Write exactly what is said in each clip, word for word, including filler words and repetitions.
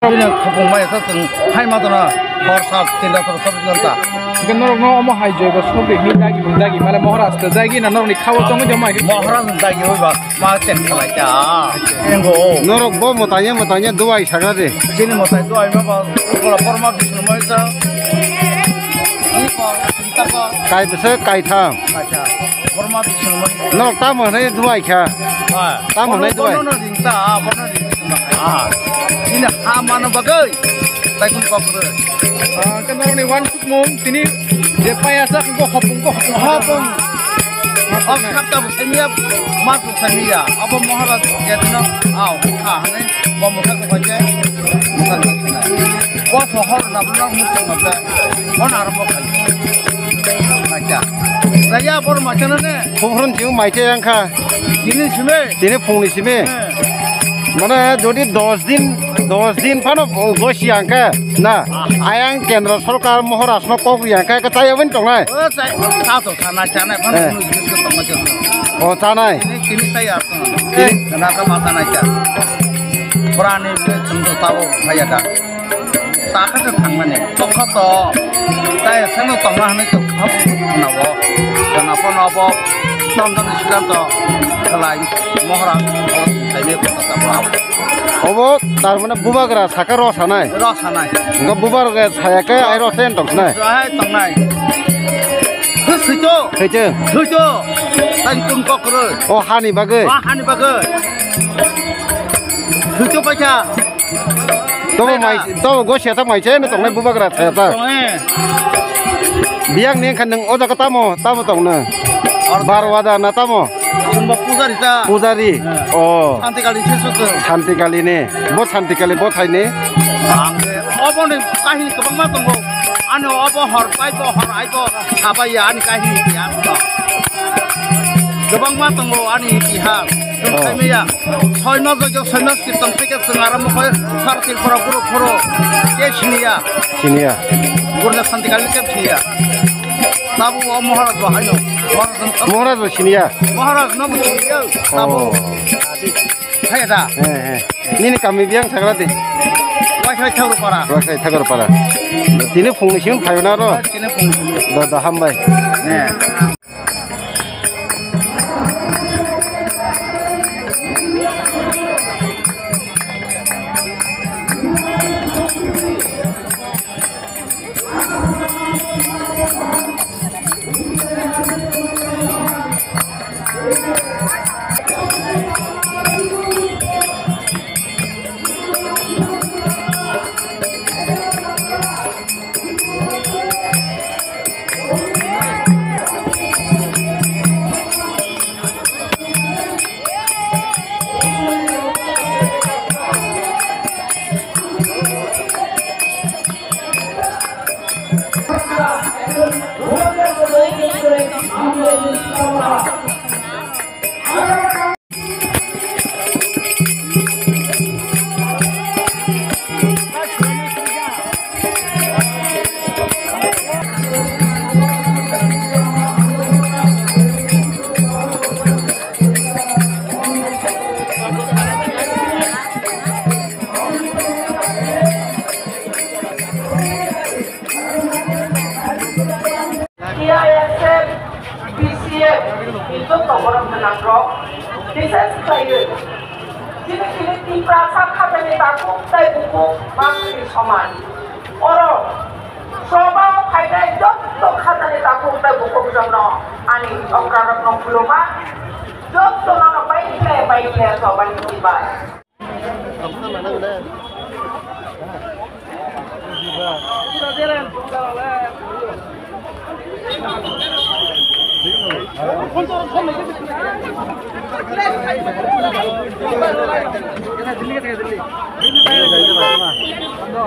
Bini khopung bai sa chwng hai ma tono hor sal tinta sal sal ghonta. Hingke norok no omo hai joibo sogri hini dagi dagi male Maharaj to dagi na norok ni khao tongo joma hai. Maharaj dagi oi ba ma chen khalai ta. Engo. Norok bo motanya motanya duai sagra de. Chini motai duai ma ba kola porma bisnu mai ta. Kai bwswk kai tham. Acha. Porma bisnu mai. Norok tamo hwnwi duai kha. Ha. Tamo hwnwi duai. Bono ringta, bono ringta. Ah, ini ha mano bagwi. Taikun kokro. Ah, ke noroni wansukmung tini je payasa ko hopung ko hopung. Hopung. Hop kapta bo semiya, mas bo semiya. Abo Maharaj jatino, ah, ha hane, bo mutha ko bache, mutha ko bache. Bo sohor na bula mutung na bula. Bon arbo khai. Acha. Raya bor machana ne. Khubron jing maite yang kha. Tini simi. Tini phungni simi. He. Mane jodi dos din, dos din phano gosi yang kha na. Ah. Ayang kendra sorkar Maharaj no kok yang kha, kachai abin tongnai. O chai, sa to sana chana phano. He. Kunu jis ko tongnai. O chanai. Tini, tini sai ar. Tini. Kana ka mata nai cha. Purani se chungdo tabo phaya da. Sakha se thangmani. Tokha to. Tai seno tongna hwnwi to khap khuna bo. Jana phano bo. Chondon siddhanto khlai Maharaj o thaini kota ta bo. Obo tar mane bubagra saka ro sanai. Ro sanai. Engo bubagra saya ke ai ro sen tong sanai. Hai tongnai. Hwsito. Hwsito. Hwsito. Tani kun kokro. O hani bagwi. O hani bagwi. Hwsito paisa. Tobo mai, tobo gosia ta mai chai no tongnai bubagra chaya ta. Tongnai. Biyang ni khan nang o jaga tamo, tamo tongno. Barwada na tamo? Chwngbo pujari ta. Pujari. He. Oh. Santikali se sotong. Santikali ni. Bo Santikali bo thaini. Ang je obo ni kahini kwbangma tongo. Ani obo hor pai bo hor ai bo sabai ya ani kahini ya. Kwbangma tongo ani itihas. Oh. Chwng saimaya. Soi mas jojo soi mas kirtan theke chwng arambo koi sar Tripura guru phoro. Ke siniya. Siniya. Gurna Santikali ke siniya. Tabu o Maharaj bo haino. Maharaj bo siniya. Maharaj no bo siniya. Tabu. Oh. Hai da. He, he. Nini kami biyang sagra de. Waisai Thakur para. Waisai Thakur para. Tini phungni simi phayo na ro. Tini phungni simi. Do do hambai. He. T I S F, B C F ni joto borok gwnangrok, bises khlaiwi chini chini Tiprasa khatani takhuk tei bukhuk manthani soman. Oro sobao phainai joto khatani takhuk tei bukhukrokno ani okrarokno khuluma, jotono bai khe bai khe sobani bai.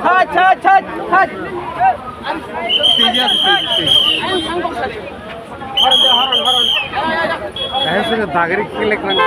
Thaj, thaj, thaj, thaj. Kaisa dagri kilek nang.